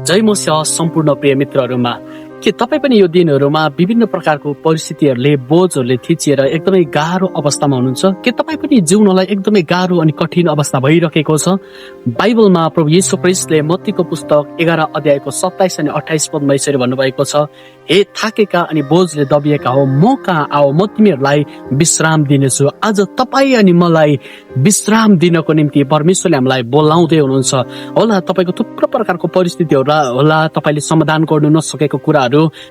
जय मसिह सम्पूर्ण प्रिय मित्रहरूमा के तपाईँ पनि यो दिनहरूमा विभिन्न प्रकारको परिस्थितिहरूले बोझहरूले थिचिएर एकदमै गाह्रो अवस्थामा हुनुहुन्छ? के तपाईँ पनि जिउनलाई एकदमै गाह्रो अनि कठिन अवस्था भइरहेको छ? बाइबलमा प्रभु येशू ख्रीष्टले मत्तीको पुस्तक 11 अध्यायको 27 अनि 28 पदमा यसरी भन्नुभएको छ, हे थाकेका अनि बोझले दबिएका हो, म कहाँ आओ, म तिमीहरूलाई विश्राम दिनेछु। आज तपाईँ अनि मलाई विश्राम दिनको निम्ति परमेश्वरले हामीलाई बोलाउँदै हुनुहुन्छ। होला तपाईँको थुप्रो प्रकारको परिस्थितिहरू होला, तपाईँले समाधान गर्नु नसकेको कुराहरू,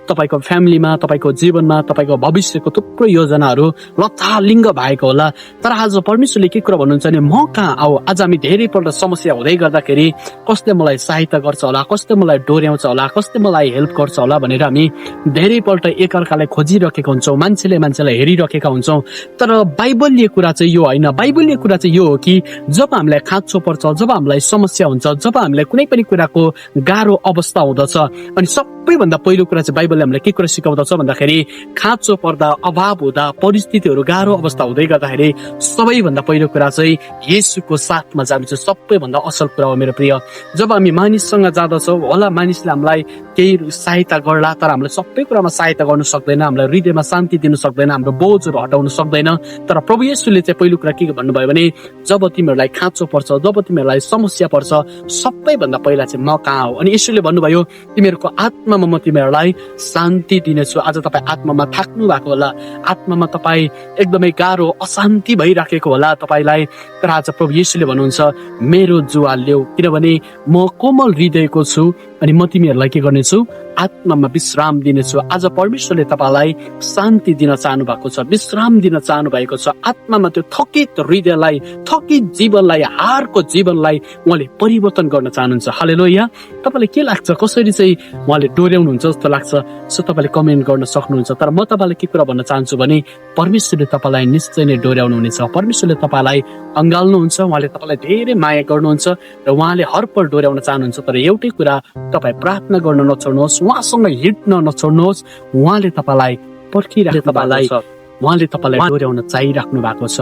तपाईँको फ्यामिलीमा, तपाईँको जीवनमा, तपाईँको भविष्यको थुप्रो योजनाहरू लथालिङ्ग भएको होला। तर आज परमेश्वरले के कुरा भन्नुहुन्छ भने, म कहाँ आओ। आज हामी धेरैपल्ट समस्या हुँदै गर्दाखेरि कसले मलाई सहायता गर्छ होला, कसले मलाई डोर्याउँछ होला, कसले मलाई हेल्प गर्छ होला भनेर हामी धेरैपल्ट एकअर्कालाई खोजिरहेका हुन्छौँ, मान्छेलाई हेरिरहेका हुन्छौँ। तर बाइबलीय कुरा चाहिँ यो होइन। बाइबलीय कुरा चाहिँ यो हो कि जब हामीलाई खाँचो पर्छ, जब हामीलाई समस्या हुन्छ, जब हामीलाई कुनै पनि कुराको गाह्रो अवस्था हुँदछ, अनि सबैभन्दा पहिलो कुरा चाहिँ बाइबलले हामीलाई के कुरा सिकाउँदछ भन्दाखेरि, खाँचो पर्दा, अभाव हुँदा, परिस्थितिहरू गाह्रो अवस्था हुँदै गर्दाखेरि सबैभन्दा पहिलो कुरा चाहिँ येशूको साथमा जानु चाहिँ सबैभन्दा असल कुरा हो मेरो प्रिय। जब हामी मानिससँग जाँदछौँ, होला मानिसले हामीलाई केही सहायता गर्ला, तर हामीलाई सबै कुरामा सहायता गर्नु सक्दैन, हामीलाई हृदयमा शान्ति दिनु सक्दैन, हाम्रो बोझहरू हटाउनु सक्दैन। तर प्रभु येशूले चाहिँ पहिलो कुरा के भन्नुभयो भने, जब तिमीहरूलाई खाँचो पर्छ, जब तिमीहरूलाई समस्या पर्छ, सबैभन्दा पहिला चाहिँ म कहाँ हो। अनि येशूले भन्नुभयो, तिमीहरूको आत्मामा म तिमीहरूलाई शान्ति दिनेछु। आज तपाईँ आत्मामा थाक्नु भएको होला, आत्मामा तपाईँ एकदमै गाह्रो अशान्ति भइराखेको होला तपाईँलाई। तर आज प्रभु येशूले भन्नुहुन्छ, मेरो जुवा ल्याऊ, किनभने म कोमल हृदयको छु अनि म तिमीहरूलाई के गर्नेछु, आत्मामा विश्राम दिनेछु। आज परमेश्वरले तपाईँलाई शान्ति दिन चाहनु भएको छ, विश्राम दिन चाहनु भएको छ। आत्मामा त्यो थकित हृदयलाई, थकित जीवनलाई, हारको जीवनलाई उहाँले परिवर्तन गर्न चाहनुहुन्छ। हालेलुया। तपाईँलाई के लाग्छ, कसरी चाहिँ उहाँले डोर्याउनुहुन्छ जस्तो लाग्छ, सो तपाईँले कमेन्ट गर्न सक्नुहुन्छ। तर म तपाईँलाई के कुरा भन्न चाहन्छु भने, परमेश्वरले तपाईँलाई निश्चय नै डोर्याउनुहुनेछ। परमेश्वरले तपाईँलाई अँगाल्नुहुन्छ, उहाँले तपाईँलाई धेरै माया गर्नुहुन्छ र उहाँले हर पल डोर्याउन चाहनुहुन्छ। तर एउटै कुरा, तपाईँ प्रार्थना गर्न नछोड्नुहोस्, उहाँसँग हिँड्न नछोड्नुहोस्। उहाँले तपाईँलाई पर्खिराख्नु भएको छ, उहाँले तपाईँलाई डोर्याउन चाहिराख्नु भएको छ।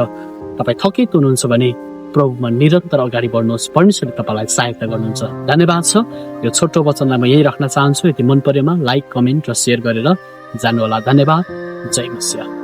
तपाईँ थकित हुनुहुन्छ भने प्रभुमा निरन्तर अगाडि बढ्नुहोस्, परमेश्वरले तपाईँलाई सहायता गर्नुहुन्छ। धन्यवाद छ। यो छोटो वचनलाई म यही राख्न चाहन्छु। यदि मन परेमा लाइक, कमेन्ट र सेयर गरेर जानुहोला। धन्यवाद। जय मसिह।